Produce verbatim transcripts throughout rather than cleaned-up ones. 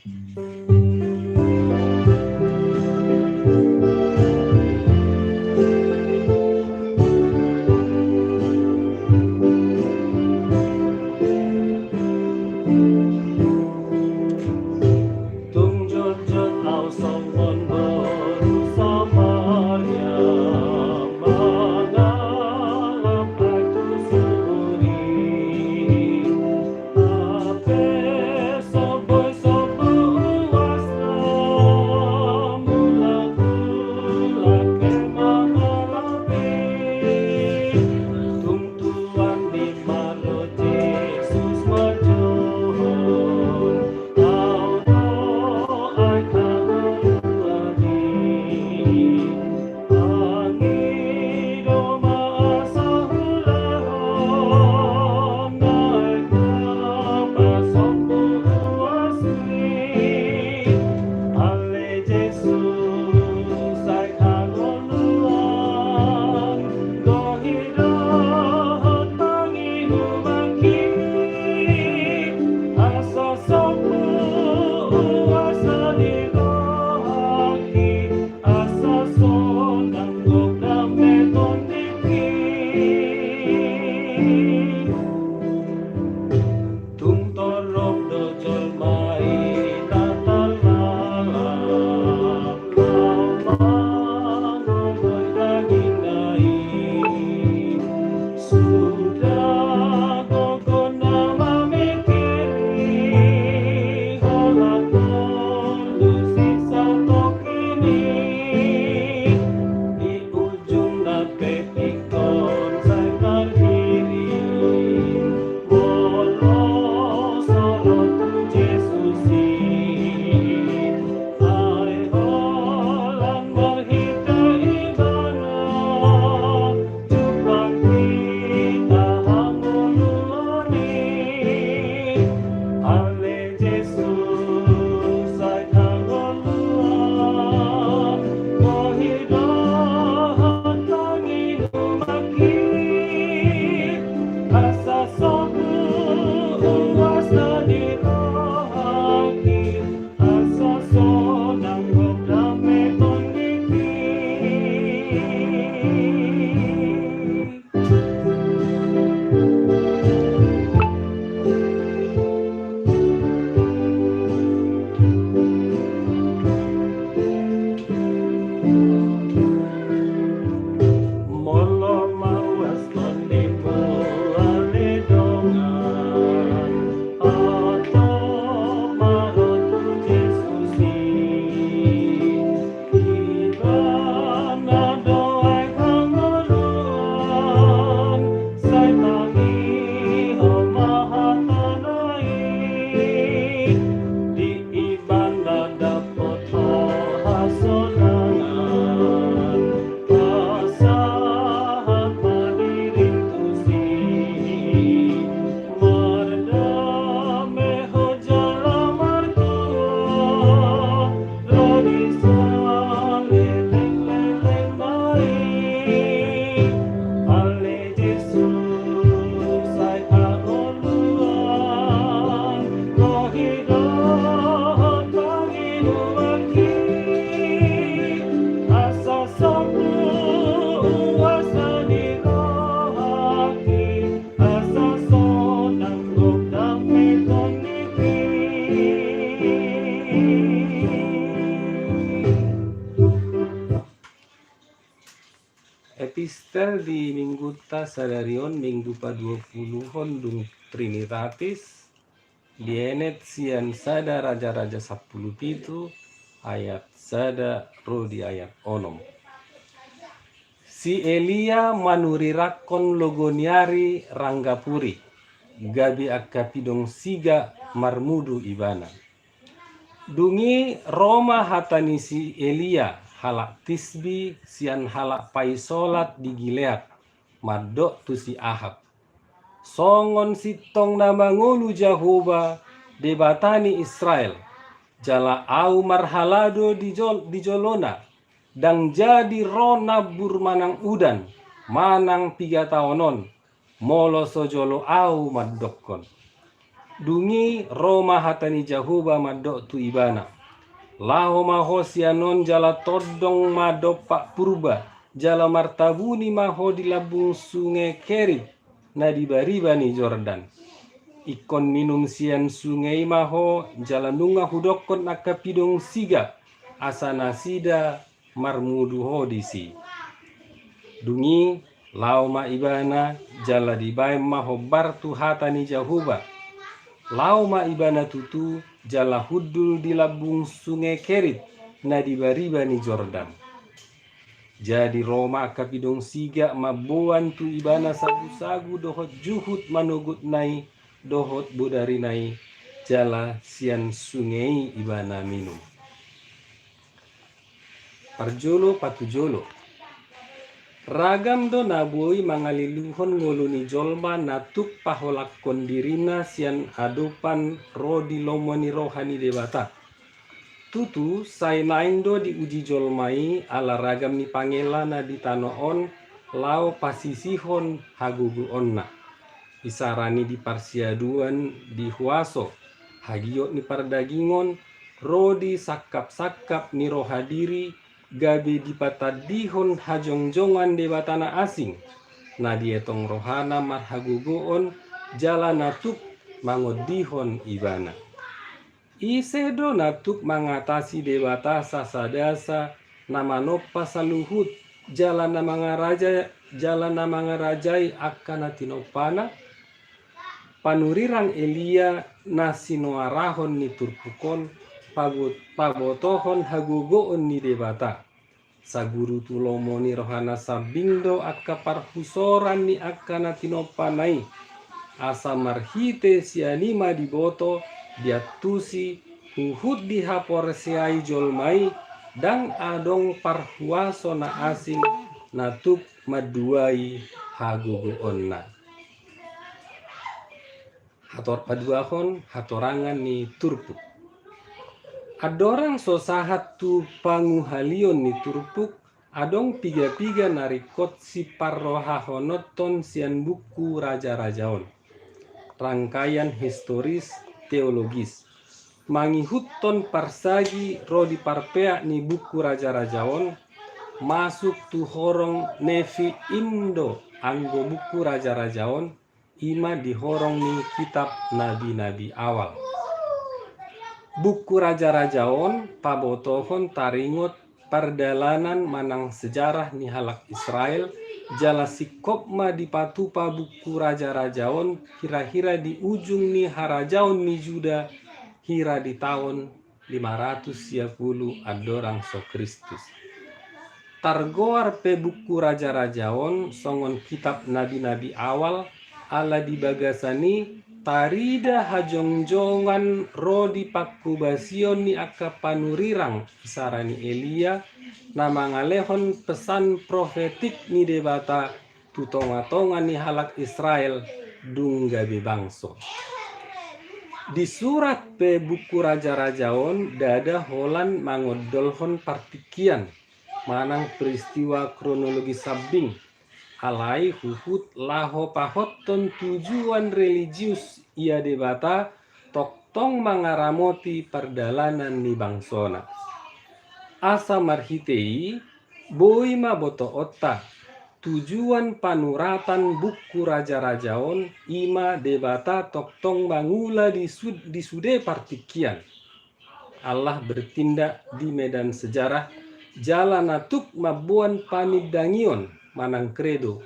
Tung jotjot au songon boru Samaria, mangalap aek tu sumur i. Hape so boi sobu uas na mulak-mulak pe mangalap i. Tung tuan ni ma ro Jesus manjouhon, au do aek hangoluan i. Tangido ma asa huulahon aek na pasombu uas i. Ale Jesus, aek hangoluan, gohi dohot panginumanki, asa sombu uas na di rohangki, asa sonang gok dame tondingki. Tung torop do jolma i tatalap, laho mangoloi dagingna i. Suda gogona mamingkiri, holan tolu sisa tongkin i. Di ujungna pe ingkon sai marhirim, molo so ro tu Jesus i. Ai holan marhite Ibana, jumpang hita hangoluan i. Ale Jesus, aek hangoluan, gohi dohot panginumanki, asa sombu uas na di rohangki, asa sonang gok dame tondingki. Molo mauas tondingmu ale dongan, antong ma ro tu Jesus i. Ibana do aek hangoluan, sai tangihon ma hatana i. Di Ibana dapot ho hasonangan, pasahat ma dirim tusi. Mardame ho jala martua, ro di saleleng-lelengna i. Ale Jesus, aek hangoluan, gohi dohot panginumanki, asa sombu uas na di rohangki, asa sonang gok dame tondingki. Epistel di minggunta sadari on, Minggu paduapuluhon dung Trinitatis, dienet sian sada Raja-raja sampulu pitu ayat sada ro di ayat onom. Si Elia manurirangkon logo ni ari rangga puri, gabe angka pidong siga marmudu ibana. Dung i ro ma hata ni si Elia halak Tisbi sian halak paisolat di Gilead, mandok tu si Ahab: Songon sintong na mangolu Jahowa, Debata ni Israel, jala ahu marhalado di jol-, di jolona, ndang jadi ro nambur manang udan, manang piga taon on, molo so jolo ahu mandokkon. Dung i ro ma hata ni Jahowa mandok tu ibana: Laho ma ho sian on jala tondong ma dompak Purba, jala martabuni ma ho di lambung sunge Kerit, na di bariba ni Jordan. Ingkon minum sian sunge i ma ho, jala nunga hudokkon angka pidong siga, asa nasida marmudu ho disi. Dung i laho ma ibana, jala dibaen ma hombar tu hata ni Jahowa. Laho ma ibana tutu, jala hundul di lambung sunge Kerit, na di bariba ni Jordan. Jadi ro ma angka pidong siga mamboan tu ibana sagusagu dohot juhut manogotna i dohot bodarina i, jala sian sunge i ibana minum. Parjolo patujolo. Ragam do na boi mangaliluhon ngolu ni jolma na tuk paholangkon dirina sian adopan ro di lomo ni roha ni Debata. Tutu, sai naeng do diuji jolma i ala ragam ni pangela na di tano on laho pasisihon hagogoonna. Isarani di parsiaduan di huaso, hagiot ni pardagingon, ro di sangkapsangkap ni roha diri, gabe dipatandihon hajongjongan debata na asing, na dietong rohana marhagogoon jala na tuk mangondihon ibana. Ise do na tuk mangatasi debata sasadasa na manompa saluhut jala na mangaraja-, jala na mangarajai angka na tinompana? Panurirang Elia na sinoarahon ni turpuk on pabo-, pabotohon hagogoon ni Debata. Saguru tu lomo ni rohana sambing do angka parhusoran ni angka na tinompana i, asa marhite sian i ma diboto, diantusi, huhut dihaporseai jolma i, ndang adong parhuaso na asing na tuk manduai hagogoonna. Hator-, paduahon hatorangan ni turpuk. Andorang so sahat tu panguhalion ni turpuk, adong piga-piga na ringkot siparrohahononton sian buku Raja-raja on. Rangkaian historis teologis. Mangihuthon parsagi ro di parpeak ni buku Raja-raja on, masuk tu horong Nevi'im do anggo buku Raja-raja on, i ma di horong ni kitab nabi-nabi awal. Buku Raja-raja on pabotohon taringot pardalanan manang sejarah ni halak Israel, jala singkop ma dipatupa buku Raja-raja on hira-hira di ujung ni harajaon ni Juda, hira di taon lima ratus sia pulu andorang so Kristus. Targoar pe buku Raja-raja on songon kitab nabi-nabi awal, ala di bagasan i tarida hajongjongan ro di pangkobasion ni angka panurirang, isarani Elia, na mangalehon pesan profetik ni Debata tu tonga-tonga ni halak Israel dung gabe bangso. Disurat pe buku Raja-raja on ndada holan mangondolhon partingkian manang peristiwa kronologi sambing, alai huhut laho pahothon tujuan religius ia Debata tongtong mangaramoti pardalanan ni bangsona. Asa marhite i, boi ma botoonta, tujuan panuratan buku Raja-raja on i ma Debata tongtong mangula di sud-, di sude partingkian. Allah bertindak di medan sejarah, jala na tuk mamboan panindangion manang kredo,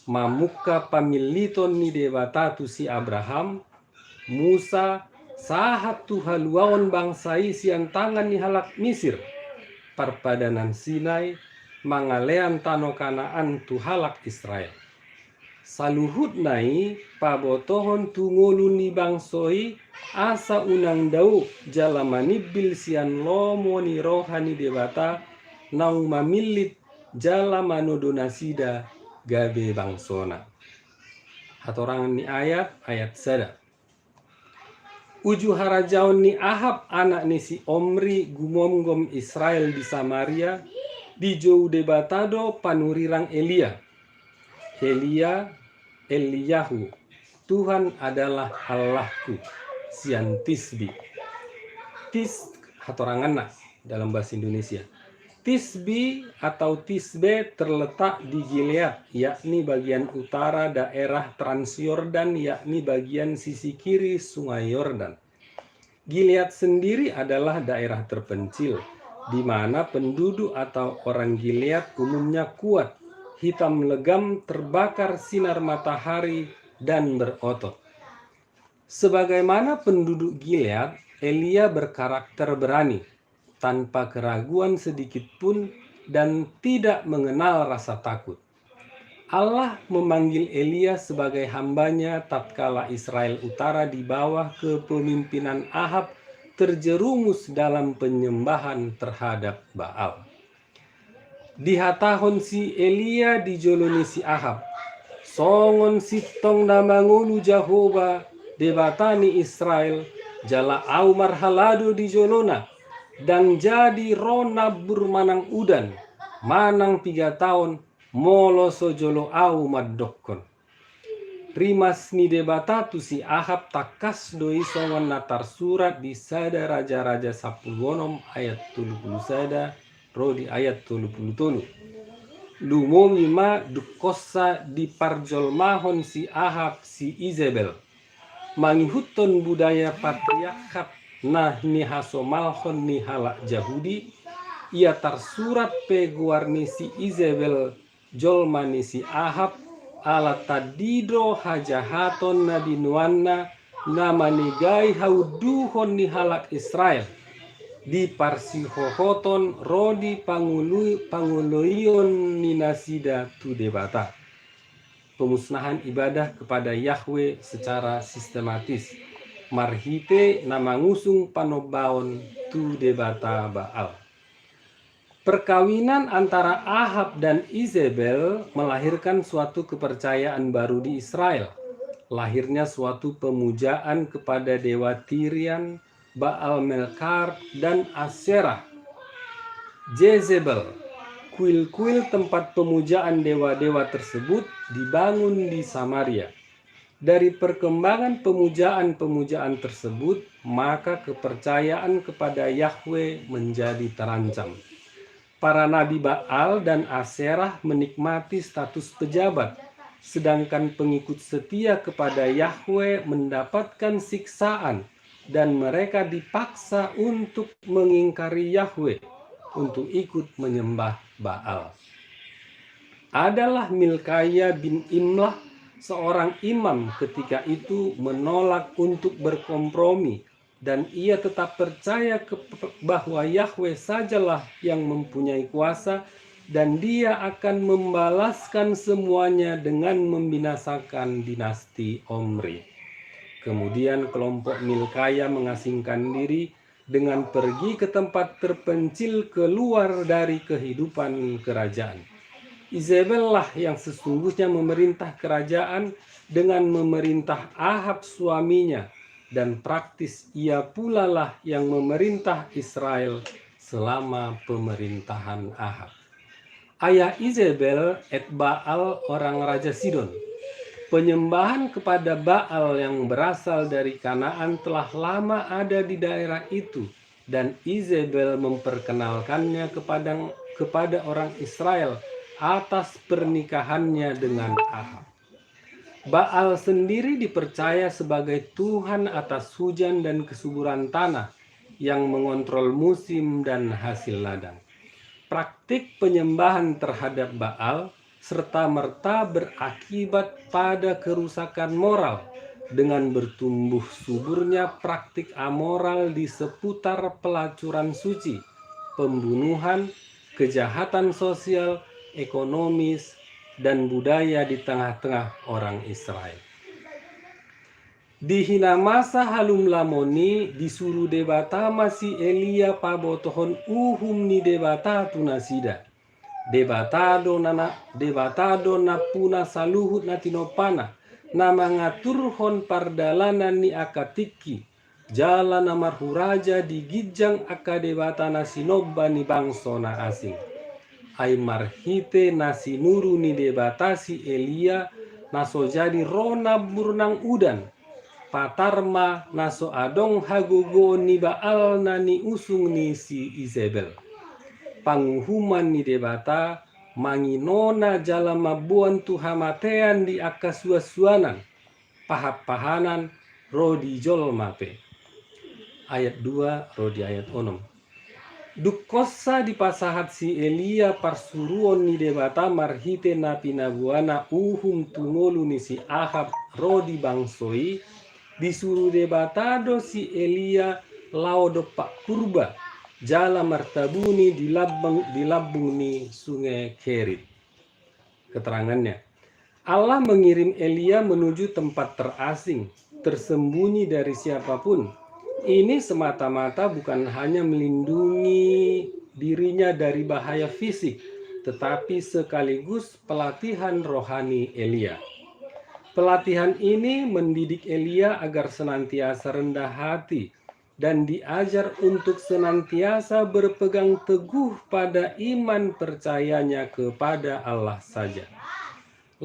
mamungka pamilliton ni Debata tu si Abraham, Musa, sahat tu haluaon bangsa i sian tangan ni halak Misir, parpadanan Sinai, mangalean tano Kanaan tu halak Israel. Saluhutna i pabotohon tu ngolu ni bangso i, asa unang dao jala manimbil sian lomo ni roha ni Debata naung mamillit jala manodo nasida gabe bangsona. Hatorangan ni ayat, ayat sada. Uju harajaon ni Ahab anak ni si Omri gumomgom Israel di Samaria, dijou Debata do panurirang Elia. Elia, Eliyahu, Tuhan adalah Allahku, sian Tisbi. Tis, hatoranganna dalam bahasa Indonesia. Tisbi atau Tisbe terletak di Gilead, yakni bagian utara daerah Transyordan, yakni bagian sisi kiri Sungai Yordan. Gilead sendiri adalah daerah terpencil, di mana penduduk atau orang Gilead umumnya kuat, hitam legam terbakar sinar matahari, dan berotot. Sebagaimana penduduk Gilead, Elia berkarakter berani, tanpa keraguan sedikit pun, dan tidak mengenal rasa takut. Allah memanggil Elia sebagai hamba-Nya tatkala Israel Utara di bawah kepemimpinan Ahab terjerumus dalam penyembahan terhadap Baal. Dihatahon si Elia di jolo ni si Ahab, songon sintong na mangolu Jahowa, Debata ni Israel, jala ahu marhalado di jolona, ndang jadi ro nambur manang udan, manang piga taon, molo so jolo ahu mandokkon. Rimas ni Debata tu si Ahab tangkas do i songon na tarsurat di sada Raja-raja sampulu onom ayat tolu pulu sada ro di ayat tolu pulu tolu. Lumobi ma dungkonsa diparjolmahon si Ahab si Izebel. Mangihuthon budaya patriarkat na nihasomalhon ni halak Jahudi, ia tarsurat pe goar ni si Izebel jolma ni si Ahab, ala tandi do hajahaton na binoanna na manegai haunduhon ni halak Israel, diparsihohoton ro di pangului-, pangoloion ni nasida tu Debata. Pemusnahan ibadah kepada Yahweh secara sistematis, marhite na mangusung panombaon tu Debata Baal. Perkawinan antara Ahab dan Izebel melahirkan suatu kepercayaan baru di Israel. Lahirnya suatu pemujaan kepada dewa Tirian, Baal Melkar, dan Asyerah. Jezebel, kuil-kuil tempat pemujaan dewa-dewa tersebut dibangun di Samaria. Dari perkembangan pemujaan-pemujaan tersebut, maka kepercayaan kepada Yahweh menjadi terancam. Para nabi Baal dan Asyerah menikmati status pejabat, sedangkan pengikut setia kepada Yahweh mendapatkan siksaan dan mereka dipaksa untuk mengingkari Yahweh, untuk ikut menyembah Baal. Adalah Milkaya bin Imlah, seorang imam ketika itu, menolak untuk berkompromi, dan ia tetap percaya ke-, bahwa Yahweh sajalah yang mempunyai kuasa, dan Dia akan membalaskan semuanya dengan membinasakan dinasti Omri. Kemudian kelompok Milkaya mengasingkan diri dengan pergi ke tempat terpencil keluar dari kehidupan kerajaan. Izebellah yang sesungguhnya memerintah kerajaan dengan memerintah Ahab suaminya, dan praktis ia pulalah yang memerintah Israel selama pemerintahan Ahab. Ayah Izebel, Etbaal, orang Raja Sidon. Penyembahan kepada Baal yang berasal dari Kanaan telah lama ada di daerah itu, dan Izebel memperkenalkannya kepada, kepada orang Israel atas pernikahannya dengan Ahab. Baal sendiri dipercaya sebagai tuhan atas hujan dan kesuburan tanah, yang mengontrol musim dan hasil ladang. Praktik penyembahan terhadap Baal serta-merta berakibat pada kerusakan moral dengan bertumbuh suburnya praktik amoral di seputar pelacuran suci, pembunuhan, kejahatan sosial, ekonomis, dan budaya di tengah-tengah orang Israel. Di hinamasa halumlamon i, disuru Debata ma si Elia pabotohon uhum ni Debata tu nasida. Debata do na, na, Debata do nampuna saluhut na tinompana, na mangaturhon pardalanan ni angka tingki, jala na marhuraja di ginjang angka debata na sinomba ni bangso na asing. Ai marhite na sinuru ni Debata si Elia na so jadi ro nambur nang udan, patar ma na so adong hagogoon ni Baal na niusung ni si Isebel. Panguhuman ni Debata manginona jala mamboan tu hamatean di angka suansuanan, pahanpahanan ro di jolma pe. Ayat dua ro di ayat onom. Dung songon i dipasahat si Elia parsuruon ni Debata marhite na pinaboana uhum tu ngolu ni si Ahab ro di bangso i, disuru Debata do si Elia laho dompak Purba, jala martabuni di lambung, di lambung ni sungai Kerit. Keterangannya, Allah mengirim Elia menuju tempat terasing, tersembunyi dari siapapun. Ini semata-mata bukan hanya melindungi dirinya dari bahaya fisik, tetapi sekaligus pelatihan rohani Elia. Pelatihan ini mendidik Elia agar senantiasa rendah hati dan diajar untuk senantiasa berpegang teguh pada iman percayanya kepada Allah saja.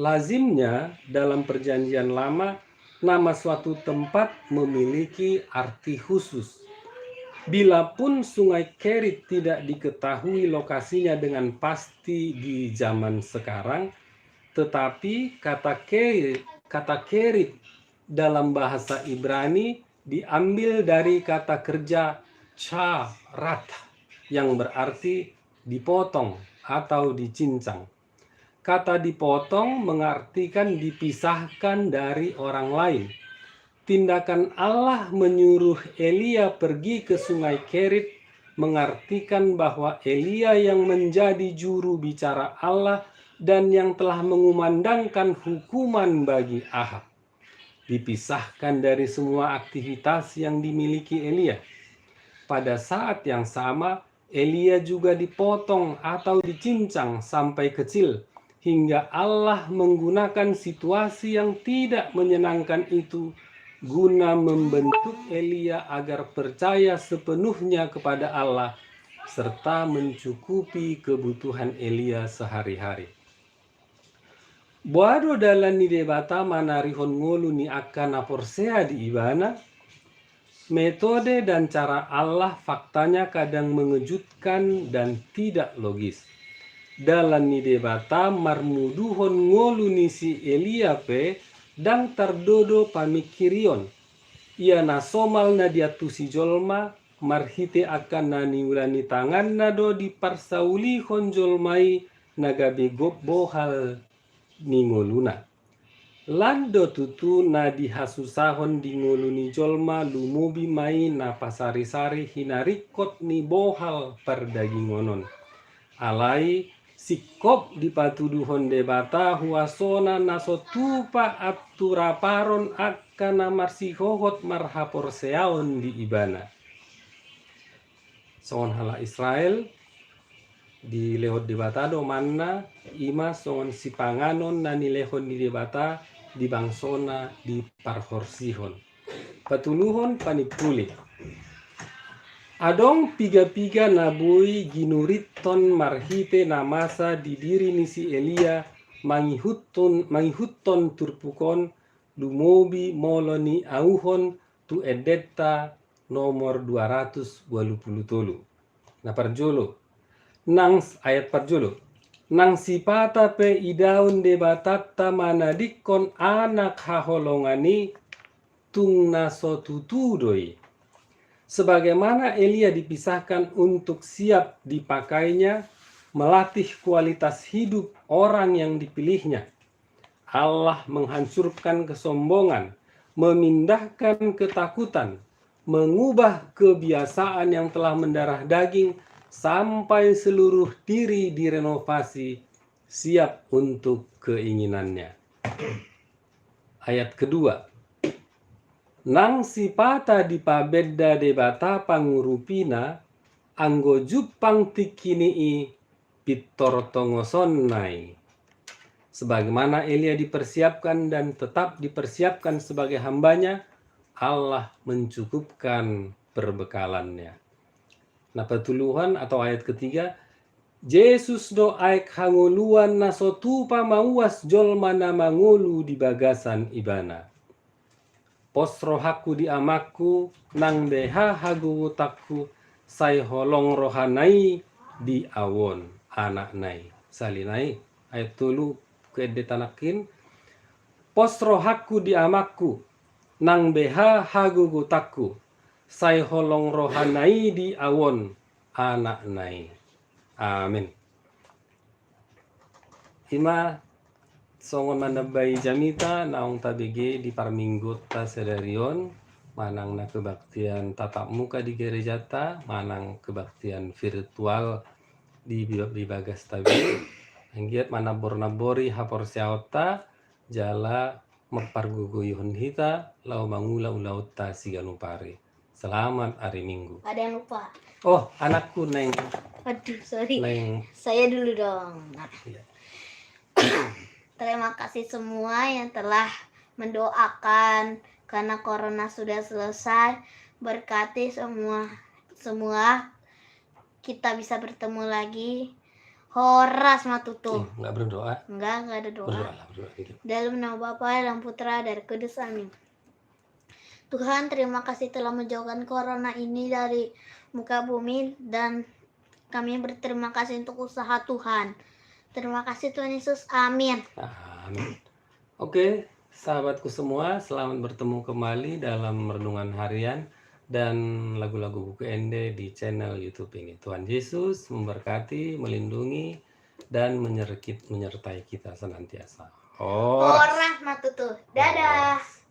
Lazimnya, dalam Perjanjian Lama, nama suatu tempat memiliki arti khusus. Bilapun Sungai Kerit tidak diketahui lokasinya dengan pasti di zaman sekarang, tetapi kata Kerit, kata Kerit dalam bahasa Ibrani diambil dari kata kerja charat yang berarti dipotong atau dicincang. Kata dipotong mengartikan dipisahkan dari orang lain. Tindakan Allah menyuruh Elia pergi ke Sungai Kerit mengartikan bahwa Elia yang menjadi juru bicara Allah dan yang telah mengumandangkan hukuman bagi Ahab dipisahkan dari semua aktivitas yang dimiliki Elia. Pada saat yang sama, Elia juga dipotong atau dicincang sampai kecil, hingga Allah menggunakan situasi yang tidak menyenangkan itu guna membentuk Elia agar percaya sepenuhnya kepada Allah serta mencukupi kebutuhan Elia sehari-hari. Boha do dalan ni Debata manarihon ngolu ni angka na porsea di Ibana? Metode dan cara Allah faktanya kadang mengejutkan dan tidak logis. Dalan ni Debata marmuduhon ngolu ni si Elia pe ndang tardodo pamingkirion. Ia na somal na diantusi jolma, marhite angka na niula ni tanganna do diparsaulihon jolma i na gabe gok bohal ni ngoluna. Lan do tutu na dihasusahon di ngolu ni jolma lumobi ma i na pasarisari hinaringkot ni bohal pardagingon on. Alai singkop dipatuduhon Debata huasona na so tupa anturaparon angka na marsihohot marhaporseaon di Ibana. Songon halak Israel, dilehon Debata do manna, i ma songon sipanganon na nilehon ni Debata di bangsona di parhorsihon. Patoluhon, panimpuli. Adong piga-piga na boi ginuriton marhite na masa di diri ni si Elia mangihuthon, mangihuthon turpuk on lumobi molo niauhon tu endenta nomor dua ratus ualu pulu tolu. Na parjolo, nang s-, ayat parjolo. Nang sipata pe idaon Debatanta manadingkon anak haholongan i, tung na so tutu do i. Sebagaimana Elia dipisahkan untuk siap dipakainya melatih kualitas hidup orang yang dipilihnya. Allah menghancurkan kesombongan, memindahkan ketakutan, mengubah kebiasaan yang telah mendarah daging sampai seluruh diri direnovasi, siap untuk keinginannya. Ayat kedua. Nang sipata dipabenda Debata pangurupina, anggo jumpang tingkini i pintor tongosonna i. Sebagaimana Elia dipersiapkan dan tetap dipersiapkan sebagai hambanya, Allah mencukupkan perbekalannya. Na patoluhon atau ayat ketiga, Jesus do aek hangoluan na so tupa mauas jolma na mangolu di bagasan Ibana. Pos rohangku di Amangku, nang beha hagogotanku, sai holong rohana i di Ahu on, Anakna i. Sali nai, ayat tolu, Buku Ende tanangkin. Pos rohangku di Amangku, nang beha hagogotanku, sai holong rohana i di Ahu on, Anakna i. Amin. Ima songon manambai jamita naung tabege di parmingguonta sadari on, manang na kebaktian tatap muka di gerejata, manang kebaktian virtual di, di bagasta be. Anggiat manambor-nambori haporseaonta, jala mampargogoihon hita laho mangula ulaonta siganup ari. Selamat hari Minggu. Ada yang lupa. Oh, anakku, Neng. Aduh, sorry. Neng. Saya dulu dong. Nah. Iya. Terima kasih semua yang telah mendoakan karena corona sudah selesai. Berkati semua, semua kita bisa bertemu lagi. Horas ma tutu. Hmm, nggak berdoa? Enggak, enggak ada doa. Berdoalah, berdoa gitu. Dalam nama Bapa dan Putra dan Kudus. Amin. Tuhan, terima kasih telah menjauhkan corona ini dari muka bumi, dan kami berterima kasih untuk usaha Tuhan. Terima kasih Tuhan Yesus. Amin. Amin. Oke, sahabatku semua, selamat bertemu kembali dalam renungan harian dan lagu-lagu Buku Ende di channel YouTube ini. Tuhan Yesus memberkati, melindungi, dan menyerkit-, menyertai kita senantiasa. Horas. Horas ma tutu. Dadah. Horas.